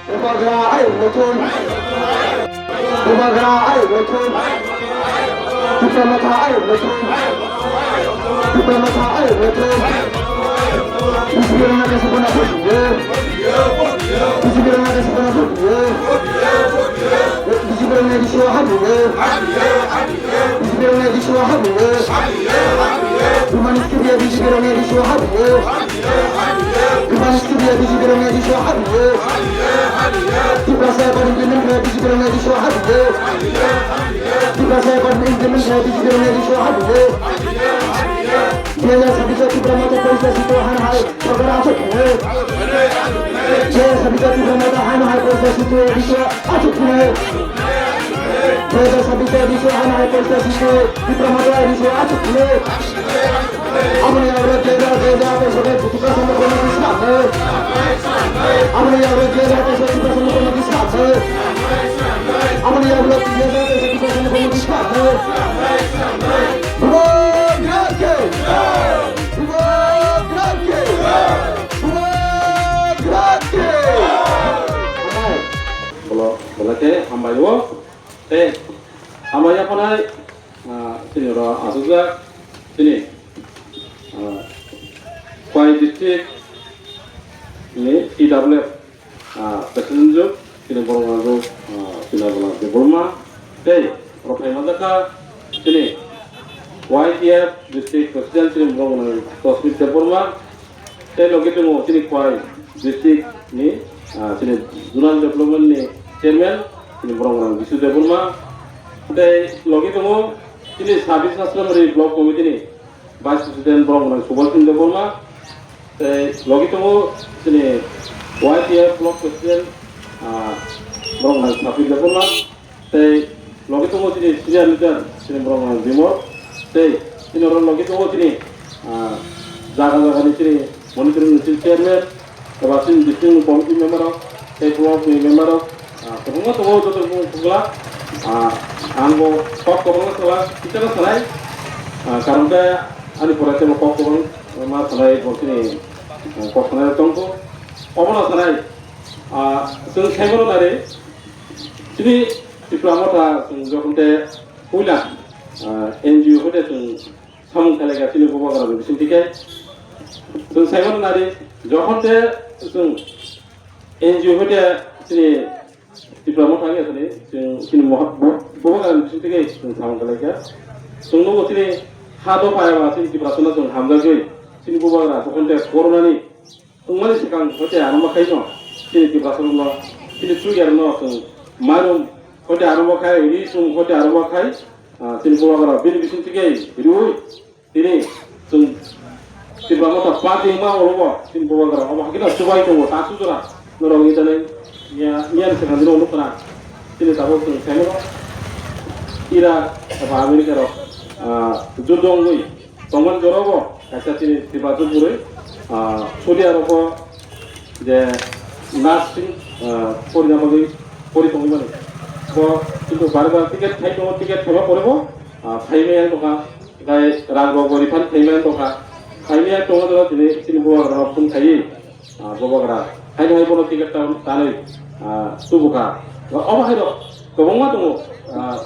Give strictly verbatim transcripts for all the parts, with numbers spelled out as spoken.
Bubagra ayuk nokthung. Bubagra ayuk nokthung. Tipra Motha ayuk nokthung. Tipra Motha ayuk nokthung. B J P rang nai sibona bhuyo. B J P rang nai sibona bhuyo. B J P rang nai sibona bhuyo. B J P rang nai sibona bhuyo. Bumani skibia B J P rang nai sibona bhuyo. Bumani skibia B J P rang nai sibona bhuyo. Tiprasa Accord implement khe B J P rang nai sibona bhuyo. Tiprasa Accord implement khe B J P rang nai sibona bhuyo. Dui hajar sabbish o Tipra Motha poisa sito han hai sorkar achuk khe. Dui hajar sabbish o Tipra Motha han hai poisa sito biswa achuk khe. Dui hajar sabbish o biswa han hai poisa sito Tipra Motha biswa achuk khe. Aboni yagra dui hajar dui hajar poisa sito Tipra Motha biswa achuk khe. Aboni yagra dui hajar poisa sito Tipra Motha biswa achuk khe. Aboni yagra dui hajar poisa sito Tipra Motha biswa achuk khe. Bubagra khe! Bubagra khe! Bubagra khe! Bolo, bolo khe hambai o. Tei hambai yaphanai, ah, chini oro asukjak chini, ah, Khwai district ni T W F ah, President rok, chini borok rok, ah, chini borok Debbarma, tei rok phai manjakha chini Y T F District President chini borok rok Tosmit Debbarma, tei logi tongo chini Khwai District ni, ah, chini Zonal Development ni Chairman chini borok rok Bisu Debbarma, tei logi tongo chini Sabis Aslamari Block Committee ni Vice President borok rok Subal Chandra Debbarma, tei logi tongo chini Y T F Block President, ah, borok rok Sapir Debbarma, tei logi tongo chini senior leader chini borok rok Bimol, tei chini oro logi tongo chini, ah, jaga jaga ni chini monitoring ni chini chairman, eba chini district ni committee member rok, tei block ni member rok, ah, kwbangma tongo joto bumung phuglak. Ah, ang bo kok kwbangma swlak, kichano sanai. Ah, karon khe ani pore tei bo kok kwbangma sanai, bo chini, ah, kok sanai tongkho. Obono sanai, ah, chwng saimano nari, chini Tipra Motha chwng jokhon te puila, ah, N G O hoite chwng samung khlaikha chini bubagra ni bisingtwi khe. Chwng saimano nari, jokhon te chwng N G O hoite chini Tipra Motha wngya sani, chwng chini moha-, bo-, bubagra ni bisingtwi khe chwng samung khlaikha. Chwng nukgo chini ha dopha eba chini Tiprasano chwng hamjagwi chini bubagra jokhon te corona ni wngmani swkang hoite arombo khai no, chini Tiprasa rokno, chini chuya rokno chwng mairum hoite arombo khai, ri chwng hoite arombo khai, ah, chini bubagra bini bisingtwi khe riui tini chwng Tipra Motha party wngma orobo chini bubagra obo hakhe no chubai tongo ta sujura norok ni jani niya, niya ni swkang dino nukha na chini tabuk chwng saimano Iraq eba America rok, ah, juddo wngwi Tongmani jora bo kaisa chini Tiprasa bwrwi, ah, Saudi Arab o je nursing, ah, porina bagwi pori tongwi mani. Bo kintu bare bare ticket khai tongo, ticket khaiba pore bo, ah, phaimaya wng tongkha, tei rang rok bo refund khaimaya wng tongkha. Khaimaya tongma jora chini, chini bubagra rok phone khaiwi, ah, bubagra haino hai bono ticket ta-, tanwi, ah, tubukha. Obo hai rok kwbangma tongo, ah,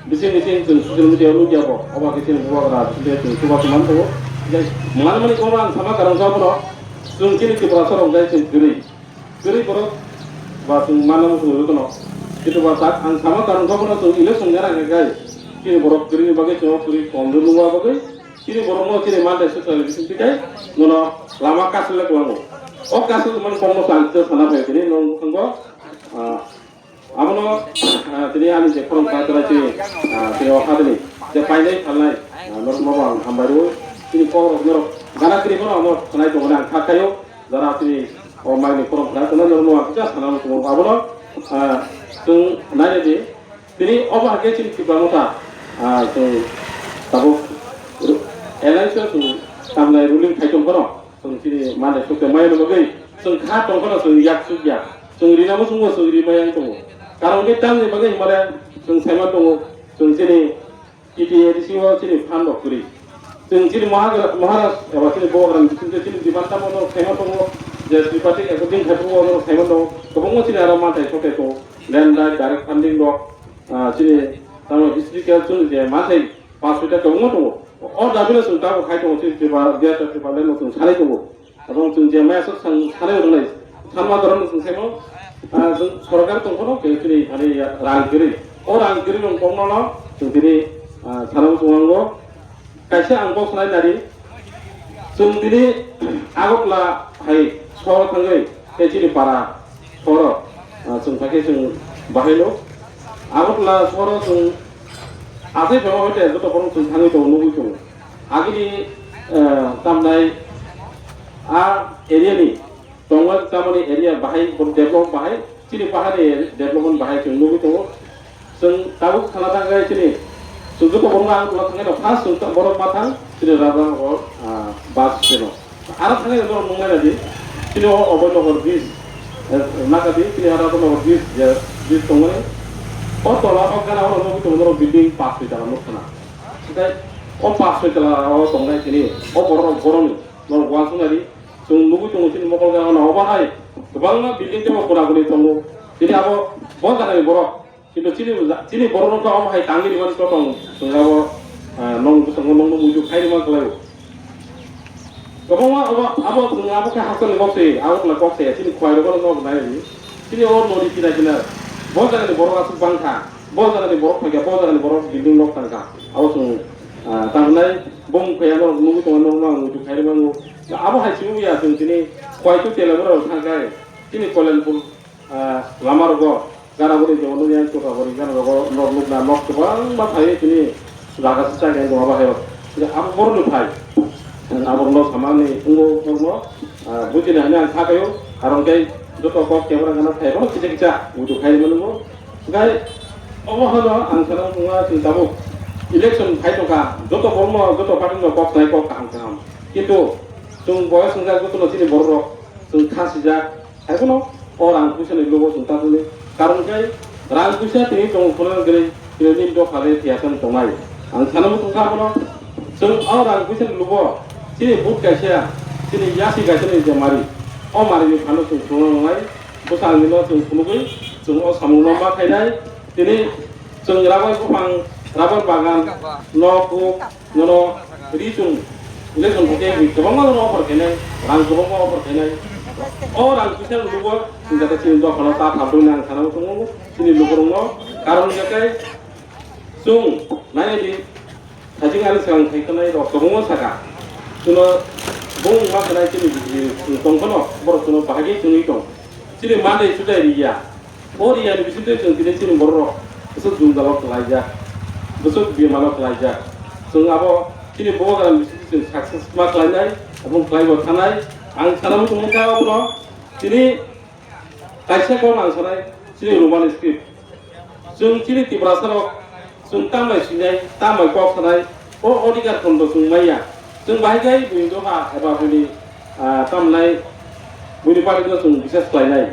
bising bising chwng social media o nukya bo, obo khe chini bubagra bising chwng chubachu man tongo. Tei manmani kono ang sama karang kha bono, chwng chini Tiprasa rok jai chwng kwrwi, kwrwi borok ba chwng manna muchung rwkhe no. Kintu ba tak ang sama karang kha bono chwng election nera khe kai, chini borok kwrwini bagwi chwng kwrwi kom rwmung bagwi, chini borokno chini mante swkang bising twi kai nono lama kasu le kwlango. O kasu man kokno chwng sana phai tini nong bwkhango, ah, Abono, ah, tini ani je khorang kha tara tini, ah, tini o hadini je painai phalnai, ah, norok no ang hambai rw. Tini kok rok norok gana kri bono amo khnai tongmani ang kha khaio. Jara tini o mai ni khorang kha tongna norok no ang kisa sana tong abono, ah, chwng nai di. Tini obo hakhe chini Tipra Motha, ah, chwng tabuk alliance o chwng tamnai ruling khai tong phano. Chwng chini mane sukhe maya ni bagwi chwng kha tong phano chwng yak suk ya. Chwng rina muchungo chwng ri maya wng tongo. Karon khe tamni bagwi hwnmale chwng saima tongo. Chwng chini T T A D C o chini phan rok kwrwi. Chwng chini Mahagra-, Maharaj eba chini Bogram bisingtwi chini demand tamo no saima tongo. Je tripartite agreement hai phuru o norok saiman tongo, kwbangma chini aro manthai sote tongo, land right, direct funding rok, ah, chini tamo historical chwng je manthai pass hoita kwbangma tongo. O dabi no chwng tabuk khai tongo, chini Tripura, Greater Tipraland no chwng sanai tongo. Abo chwng je maya sok sang sanai tongnai, sanma dorong chwng saimo, ah, chwng sorkar tongphano khe chini thani rang kwrwi. O rang kwrwi rok kokno no chwng tini, ah, sanai tongo. Kaisa ang kok sanai nari, chwng tini Agartala hai sohor thangwi tei chini para sohoro, ah, chwng thangkhe chwng bahaino Agartala sohoro chwng asai phano hoite joto borok chwng thangwi tongo, nugwi tongo. Agini, ah, tamnai a area ni tongma tamani area bahai, bo develop bahai, chini pahar ni development bahai chwng nugwi tongo. Chwng tabuk thangna thangkhe chini, chwng joto borok ang tula thangkhe no first chwng ta-, borok ma thang chini Rajanagar, ah, bus stand o. Aro thangkhe no norok nuknai nadi, chini o Abhainagar bridge, eh, nakadi chini Rajanagar bridge, je bridge tongmani. O tola o gana o nugwi tongo norok building pass soi tala nuk khana. Tei o pass soi tala o tongnai chini, o borok rok borok ni norok uansuk nadi. Chwng nugwi tongo chini mokol gana o bahai kwbangma building tei o guna guni tongo. Chini abo bo jagani borok. Kintu chini, chini borok rok omo hai tangwi rwmani totong chwng abo, ah, nong bwskango nongno muitu khai rwma kwlaio. Kwbangma abo, abo chwng abo khe hakchal kok se, abo kwlai kok se, chini khwai rok no nai rwdi. Chini o nodi kina kina, bo jagani borok aswk bang kha, bo jagani borok phai kha, bo jagani borok building nok tang kha. Abo chwng, ah, tang nai bung phai ano nugwi tongo, nokno ang muitu khai rwma nw. Abo hai chini ya chwng chini khwai tu tela borok thang kha, chini Koilanpur, ah, lama rogo, gara guri jono yang chukra guri gana rogo, nok nukna nok kwbangma phai tini jaga se chang yang doma bahai rok. Abo borok ni phai. Abo no samani ungo ungo, ah, bujina hanya ang thakayo, arong kai joto kok camera gana thai bono kicha kicha, udu khai manu. Gai obo hano ang sana unga chwng tabuk election phai tongkha, joto borok no, joto party no kok sai kok kaham kaham. Kintu chwng boyos wngkha joto no chini borok rok chwng kha sijak. Haiphano o rang puisa ni lugo chwng ta thani. Karon khe rang puisa tini tong phano gre, tini nini dopha le thiyasa tongnai. Ang sana muchung kha bono chwng o rang puisa ni lugo chini but kaisa, chini yasi kaisa ni je mari. O mari ni phano chwng phunuknai, bwsang ni no chwng phunugwi chwng o samung no ma khainai. Tini chwng rabai buphang, rabai bagan, nok, nono ri chwng election thangkhe kwbangma nono offer khainai, rang kwbangma offer khainai. O rang kisa lugo chwng jata chini dophano ta thabwi nang sana tongo chini lukurokno. Karon hwnkhe chwng naidi thajing ani swkang thai khanai rok kwbangma saka. Chwngno bung ma khanai chini bwswk tong phano borok chwngno bahai khe chwngwi tong. Chini mandai chutai riya. O riyani bisingtwi chwng tini chini borok rok bwswk jwngjalo kwlaijak, bwswk bimalo kwlaijak. Chwng abo chini bubagrani bisingtwi chwng success ma khlainai, abo khlaibo thanai. Ang sana muchung mankha abono tini kaisa kok ang sanai chini Roman script. Chwng chini Tiprasa rok chwng tambai swinai, tambai kok sanai, o odhikar khondo chwng maya. Chwng bahai khe buini dopha eba buini, ah, tamnai buini party no chwng bisas khlainai.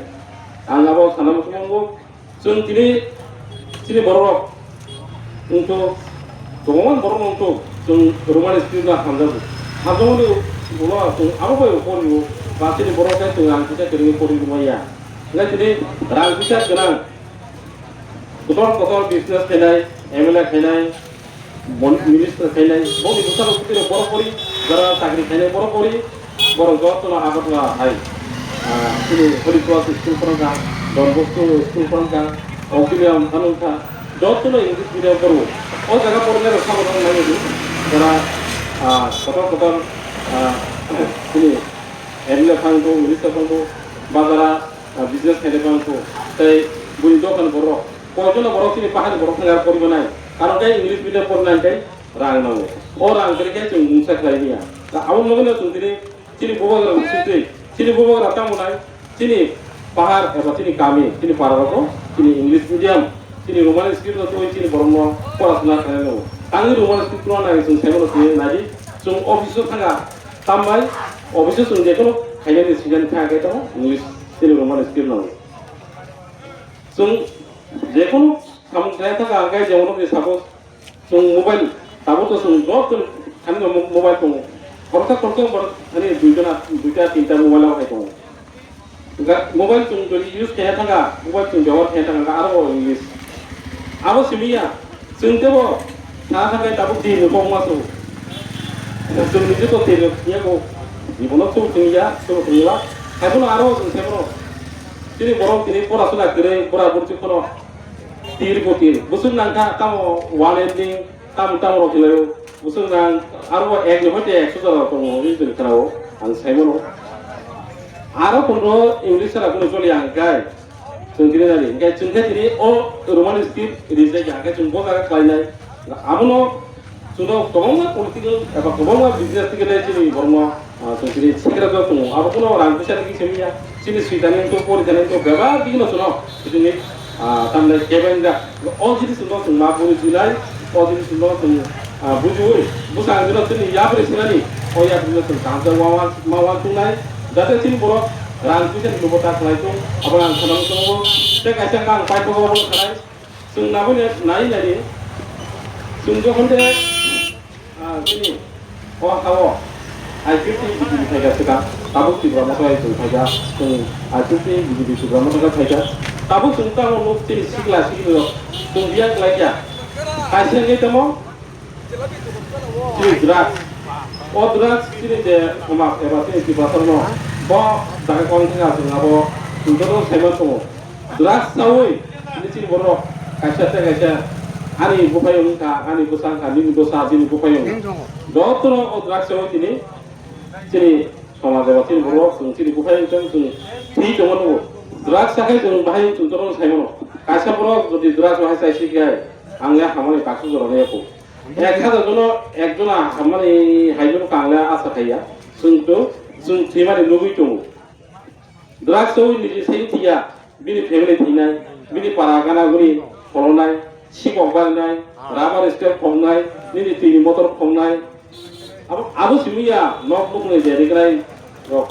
Ang abo sana muchung mango. Chwng tini, chini borok rok wngkho, kwbangma borok rok wngkho, chwng Roman script no hamjago. Hamjakmani ulo chwng abo bai porio, ba chini borok khe chwng rang kisa kwrwngwi pori rwmaya. Hwnkhe tini rang kisa gwnang, kotor kotor business khainai, M L A khainai, Mon-, minister khainai, boni bwsalo bwtwi rok borok pori, jara chakri khainai borok pori, borok jotono Agartala hai, ah, chini Holy Cross school phwrwngkha, Don Bosco school phwrwngkha, Auxilium phwrwngkha, jotono English medium poro. O jaga porinai rok sabo nang nai di, jara, ah, kotor kotor, ah, chini M L A phang tong, minister phang tong, ba jara, ah, business khainai phang tong, tei buni dokan borok. Koijono borok chini pahani borok thangwi aro poribo nai. Karon khe English medium pornai khe rang nango. O rang kwrwi khe chwng mungsa khlai manya. Da abo logi no chwng tini chini bubagra bisingtwi, chini bubagra tamo nai, chini pahar eba chini kami, chini para rogo, chini English medium, chini Roman script no twi chini borok no pora suna khlai nango. Tangwi Roman script no nai chwng sai mano twi nai di. Chwng office o thanga tambai, office o chwng jekono khainani sinani thanga khe tamo English chini Roman script nango. Chwng jekono samung khlai thaka ang khe jemon ni suppose chwng mobile, tabuk to chwng joto thani mo-, mobile tongo. Khoroksa khoroksa borok thani duita na, duita tinta mobile o hai tongo. Mobile chwng jodi use khe thangkha, mobile chwng byabohar khe thangkha, aro bo English. Abo simi ya, chwng tebo sana thangkhe tabuk di ni kok ma su. Chwng ni joto twi ya ko, ni bono chwng twi ya, chwng twi ya. Hai bono aro chwng se bono. Tini borok tini pora suna kwrwi, bora burti kono tir ko tir. Busuk nangkha tamo one ending, Tam tam rok hinwi bwswk nang aro bo ek ni hoite ekso jora tongo hwnwi chwng khwnao ang sai mano. Aro kono English sara kono choli ang kai chwng kini nani hwnkhe chwng khe tini o Roman script rijak ya hwnkhe chwng bo jaga khlainai. Abono chwngno kwbangma political eba kwbangma business thikhe chini borokno Ah, chwng chini secret rok tongo. Abo kuno rang puisa ni kisa miya. Chini switani to pori thani to bebak bigino chwngno. Chini, ah, tamle keben da. O jini chwngno chwng ma pori jinai. O jini chwngno chwng, ah, bujiwi. Bwsang jino chini yapri sinani. O yapri no chwng tangsa ma wan, ma wan tungnai. Jate chini borok rang puisa ni lubo ta khlai tung. Abo rang khana tongo. Te kaisa kang pai tongo abo khlai. Chwng naboni nai nai di. Chwng jokhon de, ah, chini o ha-o I P F T B J P phaikha swkang, tabuk Tripura Motha hai chwng phaikha, chwng I P F T B J P Tripura Motha hai phaikha. Tabuk chwng tamo nuk chini sikla sikli rok chwng biya khlaikha. Kaisa wngwi tamo Chini drugs, o drugs chini je somas eba chini Tiprasarno bo jaga kong thangkha chwng abo chwng joto saiman tongo. Drugs chawi chini chini borok kaisa tei kaisa ani buphayung wngkha, ani bwsa wngkha, nini bwsa, bini buphayung. Jotono o drugs chawi tini chini somas eba chini borok chwng chini buphayung chwng chwng thwi tongma nukgo. Drugs chakhai chwng bahai chwng jotono saimano. Kaisa borok jodi drugs bahai chaisi khe ang le hamani baksa jorano yako. Ek hajar jono ekjona hammani haino kangle asa khaiya. Chwng to, chwng thwimani nugwi tongo. Drugs o niji sai thwiya, bini family thwinai, bini para gana guri pholonai, sikok barinai, rubber stamp phongnai, nini tini motor phongnai. Abo, abo simiya nok nukni je rikrai rok.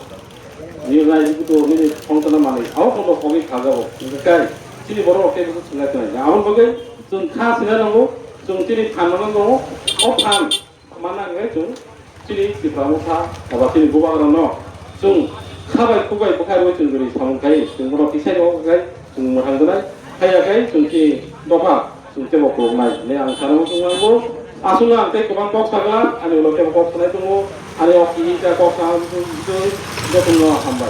Ni rai ni kutu ni ni khong tana mani. Abo kono khogi khajago. Kai chini borok rok tei bwswk swngna twnai. Aboni bagwi chwng kha swngna nango, chwng chini phan rok nango. O phan mana hwnkhe chwng chini Tipra Motha eba chini bubagra no chwng kha bai khuk bai bwkhai rwi chwng jori samung khai chwng bono tisai rok khai chwng mwthang gwnai. Haiya khai chwng chini dopha Chwng teibo khuluknai hinwi ang sana muchung nango. Aswkno ang tei kwbang kok sagla, ani ulo teibo kok sanai tongo, ani o kisa kok sana muchung jotono hambai.